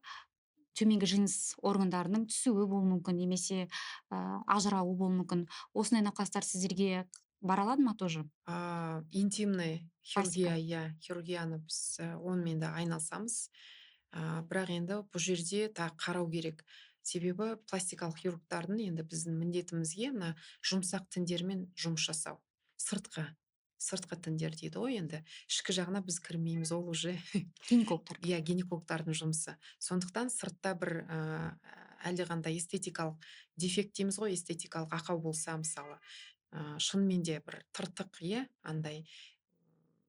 төменгі жыныс органдарының түсуі болуы мүмкін немесе ажырауы болуы мүмкін. Осындай науқастар сіздерге бара алады ма тоже? Интимный Пластика. хирургия, иә, хирургияны біз онымен де айналысамыз. Бірақ енді бұл жерде тағы қарау керек. Себебі пластикалық хирургтардың енді біздің міндетімізге мына жұмсақ тіндермен жұмыс жасау. Сыртқы тіндер дейді ғой енді. Ішкі жағына біз кірмейміз, ол уже Гинекологтар. Иә, гинекологтардың жұмысы. Сондықтан сыртта бір әлдеқандай эстетикалық дефект дейміз ғой, эстетикалық ақау болса, мысалы, шынымен де бір тыртық, иә, андай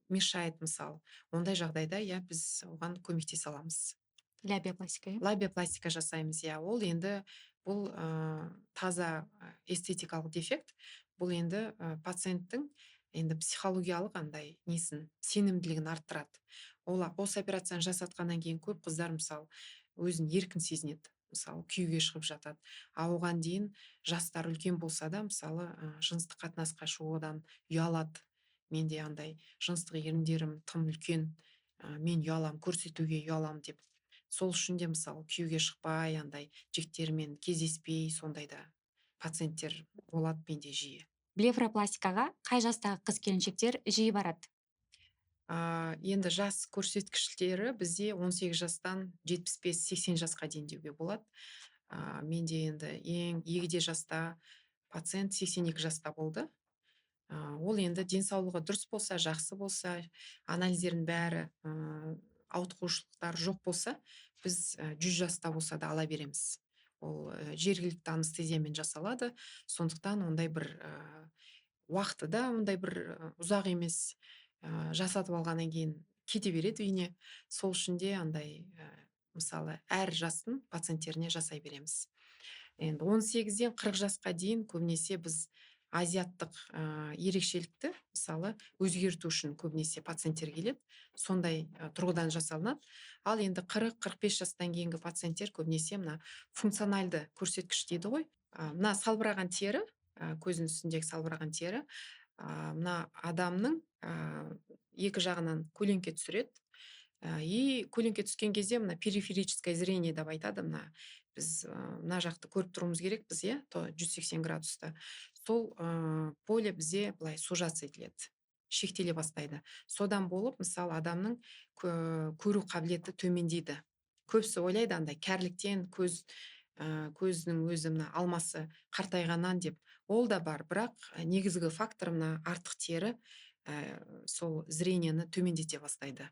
мешает, мысалы. Ондай жағдайда, иә, біз оған көмектесе аламыз. Лабиопластика, иә? Лабиопластика жасаймыз, иә. Ол енді бұл таза эстетикалық дефект. Бұл енді пациенттің енді психологиялық андай несін, сенімділігін арттырады. Ол осы операцияны жасатқаннан кейін көп қыздар, мысалы, өзін еркін сезінеді. Мысалы, күйеуге шығып жатады. А оған дейін жастар үлкен болса да, мысалы, жыныстық қатынасқа шығудан ұялады. Менде андай жыныстық еріндерім тым үлкен, мен ұялам, көрсетуге ұялам деп. Сол үшін де, мысалы, күйеуге шықпай, андай жігіттермен кездеспей, сондай да пациенттер болады менде жиі. Блефаропластикаға қай жастағы қыз келіншектер жиі барады? Енді жас көрсеткіштері бізде 18 жастан 75-80 жасқа дейін деуге болады. Менде енді ең егде жаста пациент 82 жаста болды. Ол енді денсаулығы дұрыс болса, жақсы болса, анализдердің бәрі, ауытқушылықтар жоқ болса, біз 100 жаста болса да ала береміз. Ол жергілікті анестезиямен жасалады, сондықтан ондай бір уақыты да ондай бір ұзақ емес. Жасатып алғаннан кейін кете береді үйіне. Сол үшін де андай, мысалы, әр жастың пациенттеріне жасай береміз. Енді 18-ден 40 жасқа дейін көбінесе біз азиаттық ерекшелікті, мысалы, өзгерту үшін көбінесе пациенттер келеді. Сондай тұрғыдан жасалынады. Ал енді 40-45 жастан кейінгі пациенттер көбінесе мына функциональды көрсеткіш дейді ғой. Мына салбыраған тері, көздің үстіндегі салбыраған тері, мына адамның екі жағынан көлеңке түсіреді. И көлеңке түскен кезде мына периферическое зрение деп айтады, мына біз мына жақты көріп тұруымыз керекпіз, иә, то 180 градуста. Сол поле бізде былай сужаться етіледі, шектеле бастайды. Содан болып, мысалы, адамның көру қабілеті төмендейді. Көбісі ойлайды андай кәріліктен көзінің өзі мына алмасы қартайғаннан деп. Ол да бар, бірақ негізгі фактор мына артық тері, сол зрениені төмендете бастайды.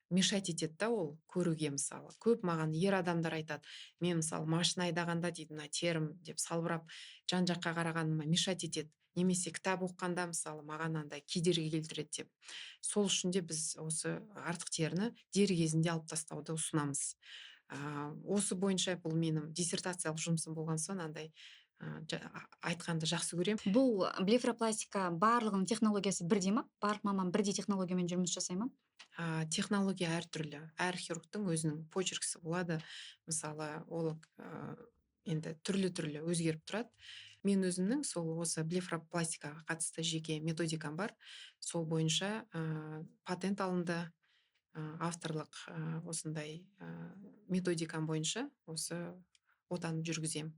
Мешать етеді да ол көруге, мысалы. Көп маған ер адамдар айтады, мен, мысалы, машина айдағанда дейді, мына терім деп салбырап жан жаққа қарағаныма мешать етеді. Немесе кітап оқығанда, мысалы, маған андай кедергі келтіреді деп. Сол үшін де біз осы артық теріні дер кезінде алып тастауды ұсынамыз. Осы бойынша бұл менің диссертациялық жұмысым болған соң андай айтқанды жақсы көремін. Бұл блефаропластика барлығының технологиясы бірдей ма? Барлық маман бірдей технологиямен жұмыс жасай ма? Технология әртүрлі. Әр хирургтың өзінің почеркісі болады. Мысалы, ол енді түрлі-түрлі өзгеріп тұрады. Мен өзімнің сол осы блефаропластикаға қатысты жеке методикам бар. Сол бойынша патент алынды, авторлық, осындай методикам бойынша осы отаны жүргіземін.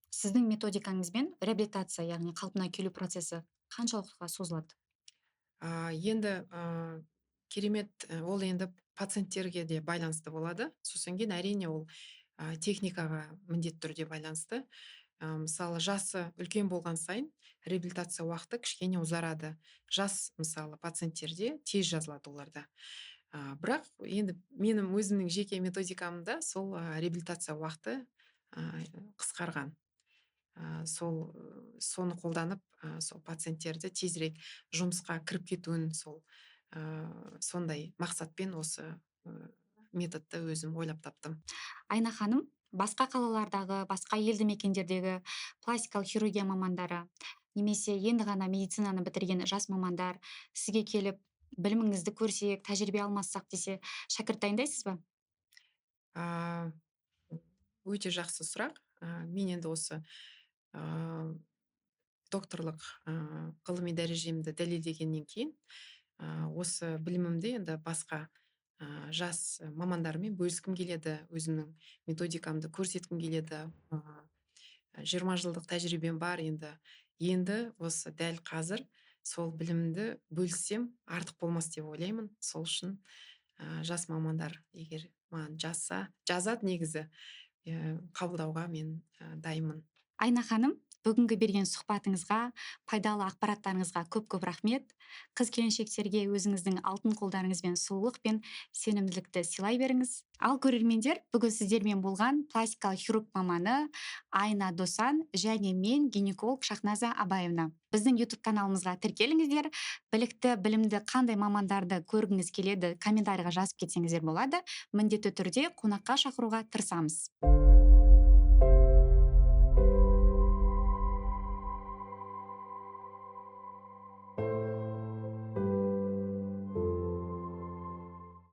Сіздің методикаңызбен реабилитация, яғни қалпына келу процесі қаншалықтыға созылады? Енді керемет, ол енді пациенттерге де байланысты болады. Сосын кейін әрине ол техникаға міндетті түрде байланысты. Мысалы, жасы үлкен болған сайын реабилитация уақыты кішкене ұзарады. Жас, мысалы, пациенттерде тез жазылады оларда. Бірақ енді менің өзімнің жеке методикамда сол реабилитация уақыты қысқарған. Соны қолданып, сол пациенттерді тезірек жұмысқа кіріп кетуін сол, сондай мақсатпен осы методты өзім ойлап таптым. Айна ханым, басқа қалалардағы, басқа елді мекендердегі пластикалық хирургия мамандары немесе енді ғана медицинаны бітірген жас мамандар сізге келіп, біліміңізді көрсек, тәжірибе алмассақ десе, шәкірт дайындайсыз ба? Өте жақсы сұрақ. Мен енді осы докторлық ғылыми дәрежемді дәлелдегеннен кейін осы білімімді енді басқа жас мамандармен бөліскім келеді, өзімнің методикамды көрсеткім келеді. 20 жылдық тәжірибем бар енді. Енді осы дәл қазір сол білімді бөліссем артық болмас деп ойлаймын. Сол үшін жас мамандар егер маған жазса, жазады негізі, қабылдауға мен дайынмын. Айна ханым, бүгінгі берген сұхбатыңызға, пайдалы ақпараттарыңызға көп-көп рахмет. Қыз келіншектерге өзіңіздің алтын қолдарыңызбен сұлулық пен сенімділікті сыйлай беріңіз. Ал көрермендер, бүгін сіздермен болған пластикалық хирург маманы Айна Досан және мен, гинеколог Шахназа Абаевна. Біздің YouTube каналымызға тіркеліңіздер. Білікті, білімді қандай мамандарды көргіңіз келеді, комментарийға жазып кетсеңіздер болады. Міндетті түрде қонаққа шақыруға тырысамыз.